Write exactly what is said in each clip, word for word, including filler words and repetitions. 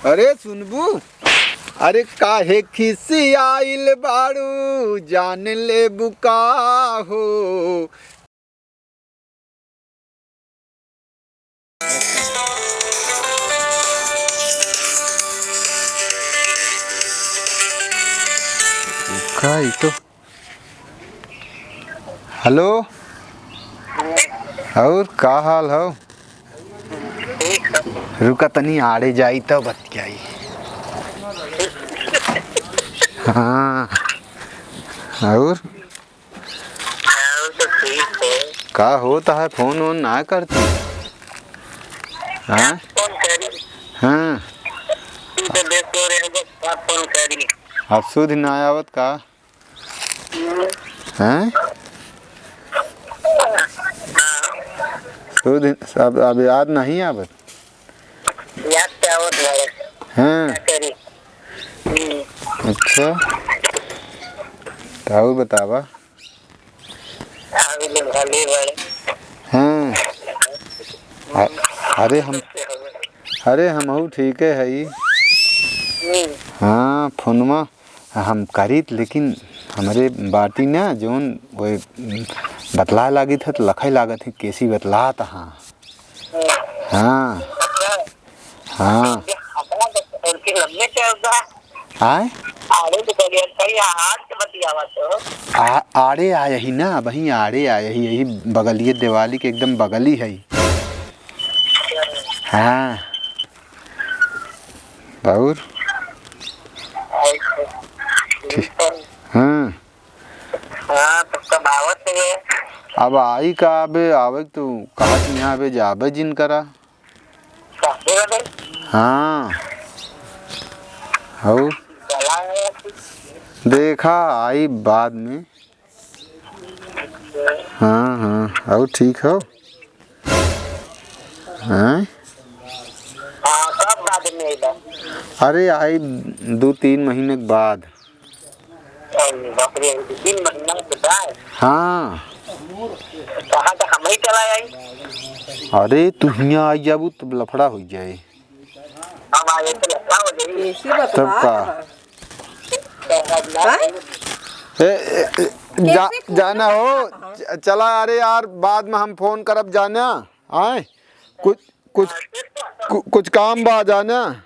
अरे सुनबू, अरे काहे खिसियाइल बाड़ू, जान लेबू का हो? का ई तो हेलो, और का हाल हो? रुका तनी आड़े जाई तब बतियाई। हाँ, और? और तो ठीक है। का होता है, फोन वोन ना करती? हाँ? फोन करी। हाँ। तू तो व्यस्त रहे हो, कब फोन करी? अब सुध ना आवत का? हैं? हाँ। तो दिन, अब, अब याद नहीं आवत? याद तो आवत बाड़े। हाँ। का करी? हम्म। अच्छा। तो और बतावा। अभी तो भले बाड़े। हाँ। अ-, अरे हम, अरे हमहू ठीके हई। हम्म। हाँ, फोनमा हम करीत, लेकिन हमरे बाटी ना जौन वो बतलाए लागित है तो लखई लागत है, कैसी बतलात हाँ। हाँ। हाँ। आए? आ-, आड़े आए ही ना, वहीं आड़े आए ही, यही बगलिए देवाली के एकदम बगली है। हाँ। और? ठीक। हाँ। हाँ, तो कब आवत है? अब आई का, अबे आवे तो कहा कि यहाँ अबे जाबे जिन करा। हाँ। और? देखा, आई बाद में। हाँ, हाँ, और ठीक हो? हैं? हाँ, कब बाद में अइबा? अरे, आई दो तीन महीने के बाद। अरे बाप रे, दो तीन महीना के बाद? हाँ। कहाँ तो हम ही चला आई। अरे, तू हियाँ आई जाबू, तब लफड़ा हो जाए। हम आए तो लफड़ा हो जाई। तब का? हाँ? ए, ए, ए, जा, कैसे जाना हो, च-, चला, अरे यार, बाद में हम फोन करब, जाना, आए, कुछ, कुछ, कु-, कुछ काम बा, जाना।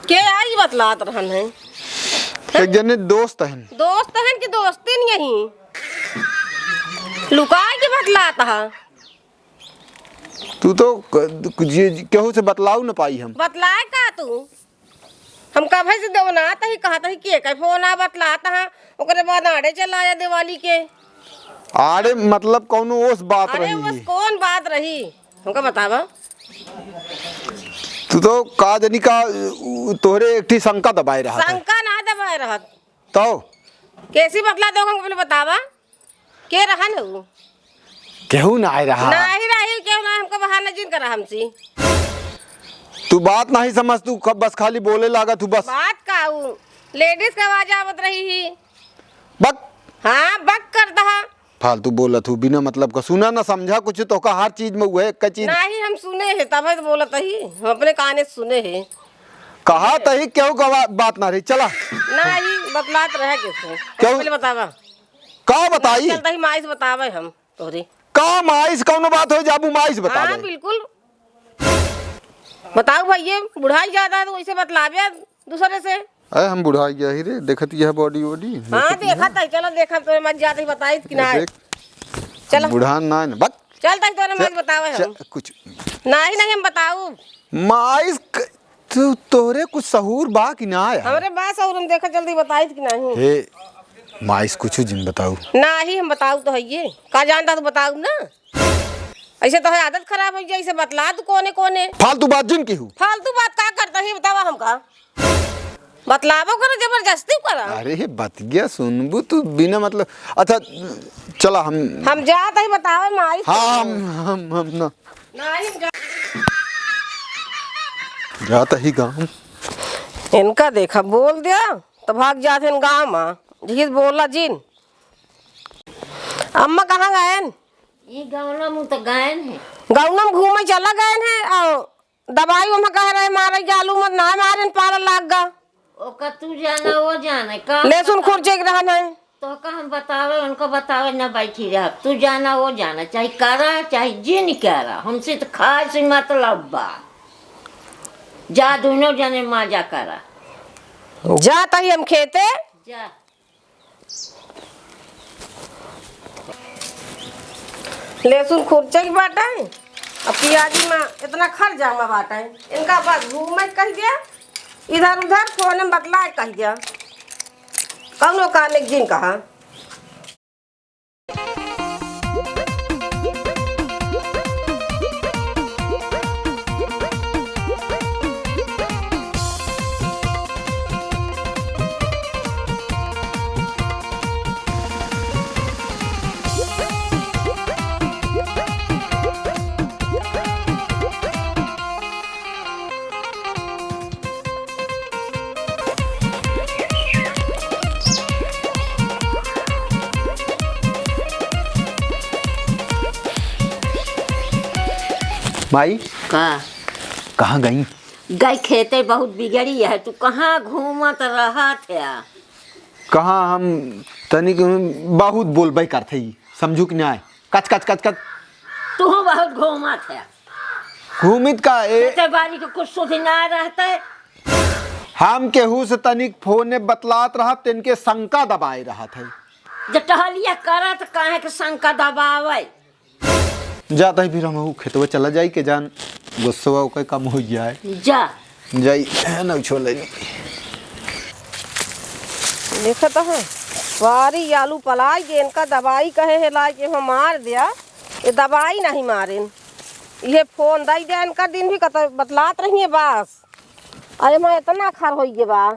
के आई बतलात रहन है? एक जने दोस्त हन। दोस्त हन कि दोस्ती नहीं यही? लुकाए के बतलात हा? तू तो क-, जे, केहू से बतलाऊ न पाई हम। बतलाए का तू? हम कभे से देवनात ही कहत ही के का फोन आ बतलात हा, ओकरे बाद आड़े चला आया देवाली के। आड़े मतलब कौनो ओस बात अरे रही? ओस कौन बात रही? हमका बतावा। तू तो का जनी का, उ, तोहरे एक ठी शंका दबाए रहा था। शंका ना दबाए रहत। तो? कैसी बतला दो हमको पहले बतावा। के रहन है उ? केहू ना आए रहा। नाही रही, केहू ना, हमको बहाना जिन करा हमसे। तू बात नहीं समझ, तू ख-, बस खाली बोले लागत हूँ बस। बात का उ? लेडीज के आवाज आवत रही ही। बक। हाँ, बक कर दहा। फालतू बोलत हूँ, बिना मतलब का। सुना ना समझा कुछ, तोहका हर चीज में उहे एक चीज। नाही, हम सुने है, तब तो बोलत ही, हम अपने काने से सुने है। कहा तही केहू का बा-, बात ना रही, चला। नाही, बतलात रहे कैसे? केहू? पहले बतावा। का बताई? चलता ही माई से बतावे हम तोहरे। का माई से कौनो बात हो, जाबू माई से बतावे। हाँ, बिल्कुल। बताऊ भइये, बुढ़ाई ज्यादा है तो वैसे बतलावे दूसरे से। अरे हम बुढ़ाई गया ही रे, देखत यह बॉडी वॉडी। हाँ, देखत है, चलो देखत तो मत जाते ही बताई कि ना। देख। चलो। बुढ़ान ना है ना, बक। चल तक तोरे च-, मत बतावे हम। च-, कुछ। नाही, नाही, हम बताऊ। माई क-, तू, तोहरे कुछ सहूर बा कि ना यार? हमरे बा सहूर, हम देखा जल्दी बताइत कि नाही। हे, माइस कुछ जिन बताऊ। नाही, हम बताऊ तो हइये। का जानता तू बताऊ ना? ऐसे तो है आदत खराब होइ जाए, ऐसे बतला तू कोने कोने। फालतू बात जिन किहू। फालतू बात का करता ही बतावा हमका? बतलाबो करो, जबरदस्ती करा। अरे हे बतिया सुनबू तू बिना मतलब। अच्छा चला हम हम जात ही बतावे माई। हाँ, हम, हम, हम ना। नाही, हम जा- जात ही गाँव। इनका देखा, बोल दिया, तो भाग जात हैं गाँव में। जिहिस बोला जिन। अम्मा कहाँ गएन? ये गौना मुँह तो गएन है। गौना में घूमे चला गएन है, और दवाई ओमा कह रहे मारे ओका तू जाना, वो जाने, का लहसुन बतावे? खुरचे के रहन है। तो का हम बतावे, उनको बतावे, ना बैठी रह। तू जाना, वो जाना, चाहे करा, चाहे जिन करा, हमसे तो खाए से मतलब बा। जा, दोनों जने मजा करा। जा तही हम खेते। जा। लहसुन खुरचक बाटे, अब पियाजी में इतना खर जामा बाटे, इनका बस घूमे कह दिया, इधर उधर फोन में बतलाए कह दिया, कौनो काम एक जिन कहा। माई, का? कहाँ गई? गई खेते, बहुत बिगड़ी है। तू कहाँ घूमत रहत है? कहाँ हम तनिक बहुत बोलबे करत हई, समझू कि नाय? कच, कच, कच, कच। तू बहुत घूमत है। घूमित का ए? खेते बारी के कुछ सुधि ना रहते। हम केहू से तनिक फोन में बतलात रहत, तिनके शंका दबाए रहत है। जब टहलिया करत, काहे के शंका दबावे? जात ही फिर हम ऊ खेतवा चला जाई के जान गुस्सवा ओके कम हो जाए। जा। जाई, है ना, उछो ले जाई। देखत है, सारी आलू पलाई के इनका दवाई कहे है लाई के हम मार दिया, ये दवाई नहीं मारेन। ये फोन दई दे इनका दिन भी कत बतलात रही है बस। अरे मैं इतना खर होई गे बा।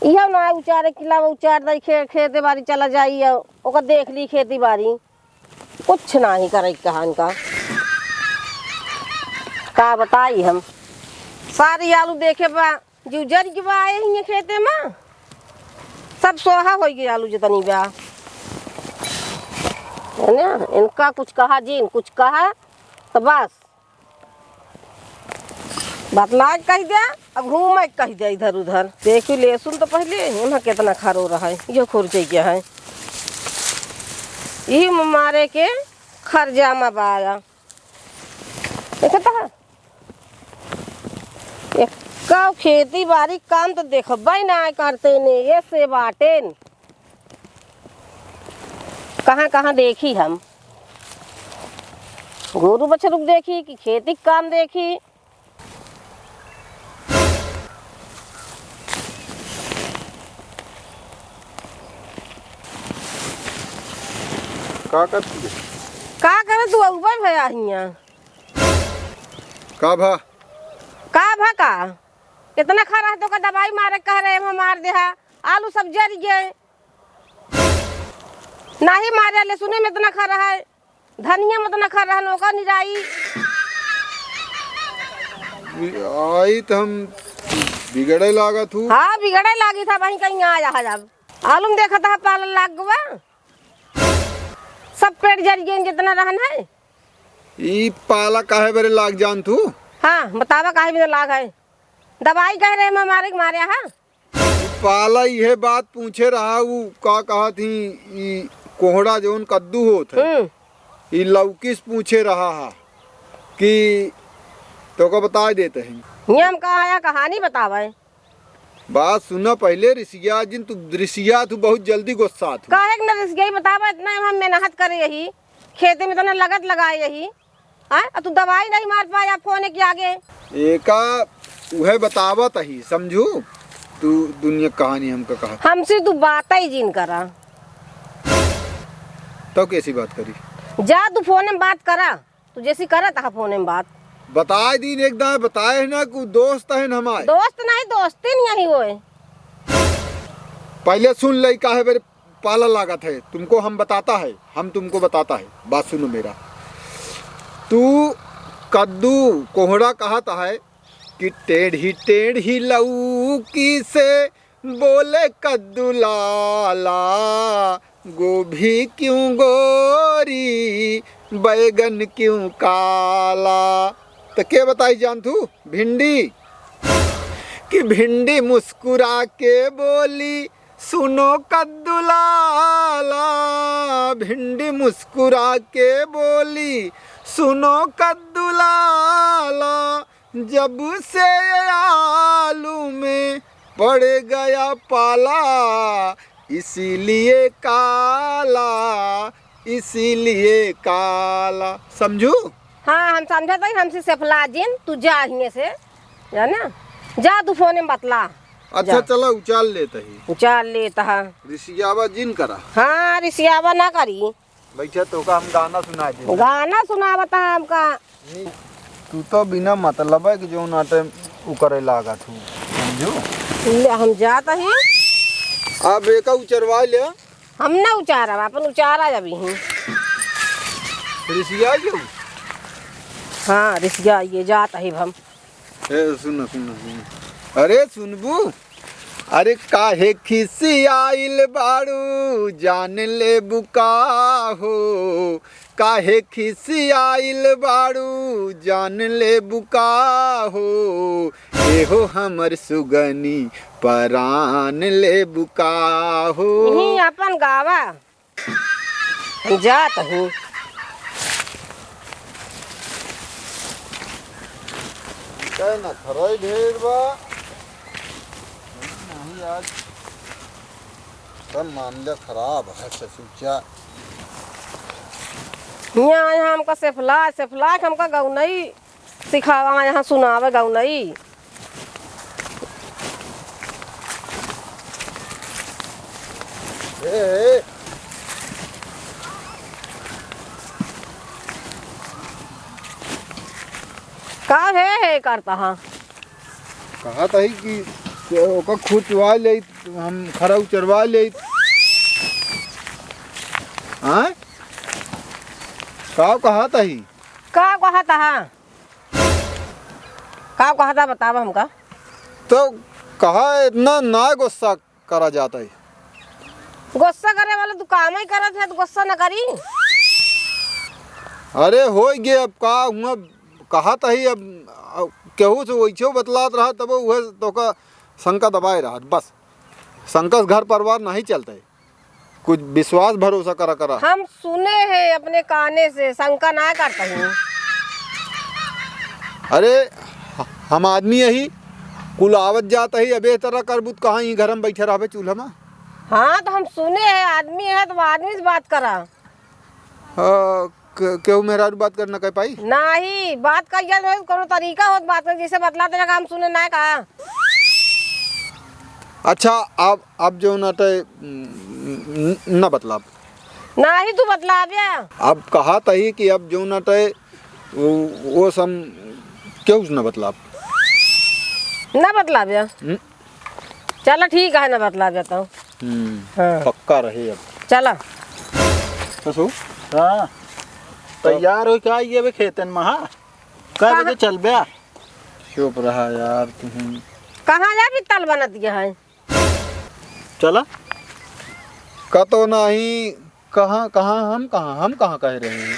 इहो ना उचारे किला उचार दई खे-, खेते बारी चला जाई, ओकर देख ली खेती बारी। कुछ नाही करे के कहा इनका। का बताई हम? सारी आलू देखे बा, जो जर के बा आए हियां खेते में। सब सोहा होई गई आलू जितनी बा। है ना? इनका कुछ कहा जिन, कुछ कहा तो बस। बतलाए कह दे, अब घूमे कह दे इधर उधर। देखी लहसुन तो पहले, एमा कितना खरो रहा है, ये खुरचे के है। ई मारे के खरजा में बाया। देखत है? एक्का खेती बारी काम तो देखबे ना करते ने, ये से बाटेन। कहाँ कहाँ देखी हम, गोरू बछरुक देखी कि खेती के काम देखी। का करती है? का करे तू अउबे भया हियां? का भा? का भा का? इतना खरा है तो का दवाई मारे कह रहे हम मार देहा। आलू सब जर गए। नाही मारे, लहसुने में इतना खरा है, धनिया में इतना खरा है, नौका निराई। आई तो हम बिगड़े लागत हूँ। हाँ, बिगड़े लागी था, वहीं कहीं आ जा जब। आलू में देखा था पाला लाग गवा, सब पेड़ जर गए जितना रहन है। ई पाला काहे बरे लाग जान तू? हाँ, बतावा काहे बरे लाग है? दवाई कह रहे हम मारे के मारे, हाँ? पाला इहे बात पूछे रहा, ऊ का कहत ही, ई कोहड़ा जौन कद्दू होत है, हम्म। ई लौकी से पूछे रहा हा कि तोका बताए देत ही। नियम का आया कहानी बतावे। बात सुना पहले, रिसिया जिन तू, रिसिया तू बहुत जल्दी गुस्सा तू। काहे के न रिसिया बतावा, इतना हम मेहनत करे यही, खेते में इतना लगत लगाए यही। हाँ, आ तू दवाई नहीं मार पाया फोन के आगे। एका उहे बतावत ही, समझू? तू दुनिया कहानी हमका कहा। हमसे तू बात ही जिन करा। तो कैसी बात करी? जा तू फोन में बात करा, तू जैसी करत हा फोन में बात। बताए दीन एक दाए बताए है ना कि दोस्त है हमारे। दोस्त नहीं, दोस्ती नहीं होए। पहले सुन ले काहे बेरे पाला लागत है, तुमको हम बताता है, हम तुमको बताता है, बात सुनो मेरा। तू कद्दू कोहड़ा कहत है कि टेढ़ी टेढ़ी लौकी से बोले कद्दू लाला, गोभी क्यों गोरी, बैगन क्यों काला। तो के बताई जान तू? भिंडी। कि भिंडी मुस्कुरा के बोली, सुनो कद्दू लाला, भिंडी मुस्कुरा के बोली, सुनो कद्दू लाला, जब से आलू में पड़ गया पाला, इसीलिए काला, इसीलिए काला। समझू? हाँ, हम समझत हई, हमसे सेफला जिन, तू जा हियाँ से, जा ना, जा तू फोने में बतला। अच्छा, जा। चला, उचाल लेत ही। उचाल लेत हा। रिसियावा जिन करा। हाँ, रिसियावा ना करी। बैठा, तोका हम गाना सुनाइ दे। गाना सुनावत हा हमका। नी, तू तो बिना मतलब के जौन आटे उ करे लागत हूँ, समझू? ले, हम जात ही। अब एका उचरवा ले। हम ना उचारब, अपन उचारा जब ही। रिसिया गयो? हाँ, रिसिया ये जात ही हम। ए, सुन, सुन, सुन। अरे, सुनबू? अरे, काहे खिसियाइल बाड़ू, जान लेबू का हो? काहे खिसियाइल बाड़ू, जान लेबू का हो? एहो हमर सुगनी, परान लेबू का हो? यही अपन गावा। हम जात हूँ। काय ना खराई ढेर बा। नहीं, आज सब मामला खराब है ससुचा। हियाँ आए हैं हमका सेफला, सेफला के हमका गौनई सिखावा, यहाँ सुनावे गौनई। ए, ए। का हे, हे करता हा? कहत ही कि ओका खुचवा ले, हम खरा उचरवा ले। हाँ? का कहत ही? का कहत हा? का कहता बतावा हमका। तो कहा इतना ना गुस्सा करा जात है? गुस्सा करे वाला तू काम ही करत है तो गुस्सा न करी। अरे होइ गे, अब का हुआ, कहत ही अब, अब केहू से वैसे बतलात रहा तब वह तोका शंका दबाए रहा बस। शंका से घर परिवार नहीं चलता है। कुछ विश्वास भरोसा करा करा। हम सुने हैं अपने काने से, शंका ना करता हूँ। अरे, ह-, हम आदमी यही, कुल आवत जात ही, अब ए तरह करबू त कहाँ ई घर में बैठे रहबे चूल्हा में? हाँ, तो हम सुने हैं, आदमी है तो आदमी से बात करा। हाँ, क-, केहू मेहरारू बात करना कह पाई? नाही, बात कइल जाए, कोनो तरीका होत बात करे, जैसे बतलाते रहा, हम सुने ना का। अच्छा, अब, अब जौन अटे, न, न बतलाब। नाही, तू बतलाब या। अब कहत ही कि अब जौन अटे, वो, वो सम, केहू से न बतलाब। न बतलाब या। हम्म। चला ठीक है, ना बतलाब या तो। हम्म, हाँ। पक्का रहे अब। चला। कसो? हाँ। तैयार होइ के आई अबे खेतन में, हाँ? कै कहाँ? बजे चलबे? चुप रहा यार तुम। कहाँ जा भी तल बनत गया है? चला। कतो नहीं, कहाँ, कहाँ, हम कहाँ, हम कहाँ कह रहे हैं?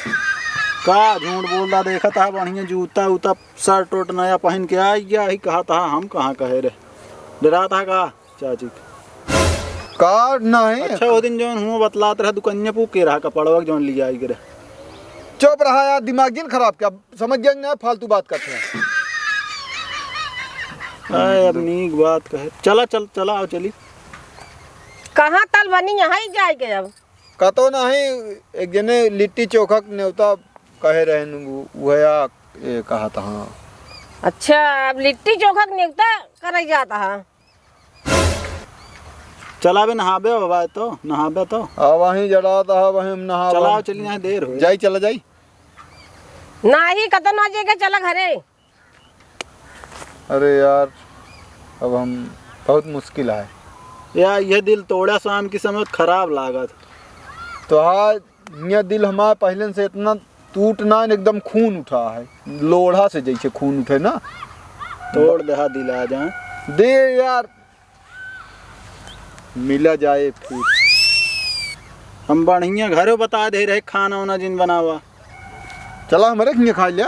का झूठ बोल रहा, देखत हा बढ़िया जूता उता, शर्ट उर्ट नया पहिन के आई गया ही, कहत हा हम कहाँ कहे रहे? डरात हा का चाची के? का नहीं? अच्छा, वो दिन जौन हुआ बतलात रहा दुकनिया पू के रहा कपड़वा के जौन लिया आई के रहे। चुप रहा यार, दिमाग जिन खराब क्या, समझ गया ना, फालतू बात करते हैं। आए, अब नीक बात कहे। चला, चल, चला, आओ, चली। कहाँ तल बनी, यहाँ ही जाए के अब। कतो नहीं, एक जने लिट्टी चोखा के नेवता कहे रहन, उ-, उहे आ, ए, कहत हा। अच्छा, अब लिट्टी चोखा के नेवता करे जात हा। चला बे, नहाबे अब, आए तो, नहाबे तो। आ, वहीं जड़ात हा, वहीं हम नहाबे। चला, चली, यहाँ देर हो। जाई, चला जाई। नाही, कतो ना जाए के, चला घरे। अरे यार, अब हम बहुत मुश्किल है। यार, यह दिल तोड़ा शाम की समय खराब लागत। तो हाँ, यह दिल हमारा पहले से इतना टूटना, एकदम खून उठा है, लोढ़ा से जैसे खून उठे ना। तोड़ दे हा दिल आ जा। दे यार, मिला जाए फिर। हम बढ़िया घरो बता दे रहे, खाना वाना जिन बनावा। चला, हमरे खिया खा लिया।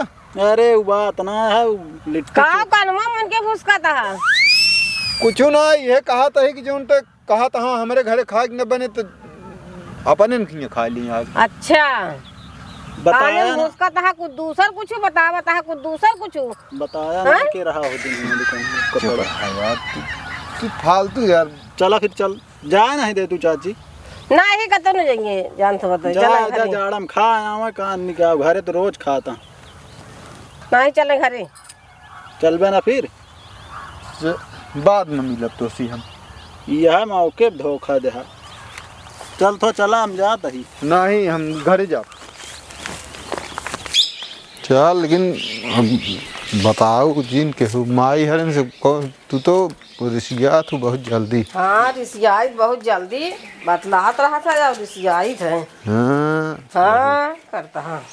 अरे, उ बात ना है, उ लिट्टी का चो- कनवा मन के फुसकत है? कुछ ना, यह कहा था कि जौन तक कहा था, हाँ, हमरे घरे खाए के न बने तो अपने न खिए खा ली आज। अच्छा। बताया काने ना। मुस्का तहा कुछ दूसर कुछ बतावा, तहा कुछ दूसर कुछ। बताया हाँ? ना के रहा हो दिन हमारी कहीं चुप कपड़ा। रहा यार, तू, तू फालतू यार। चला फिर चल, जाए नहीं दे तू चाची। नहीं, कतौ नहीं जाएंगे, जान तो बताओ, जा, चला जा, घरे। जाड़ा में खा आवा, कान निकाल, घरे तो रोज खाता। नहीं, चले घरे। चलबे ना फिर? च-, बाद में मिलब तोसी हम। यह मौके पे धोखा देहा। चल तो चला, हम जात ही। नहीं, हम घरे जाब। चल, लेकिन अब बताओ जिन केहू माई हरन से कौन, तू तो रिसियात हूँ बहुत जल्दी। हाँ, रिसियाई बहुत जल्दी, बतलात रहा था और रिसियाई थे। हाँ। हाँ, करता हाँ।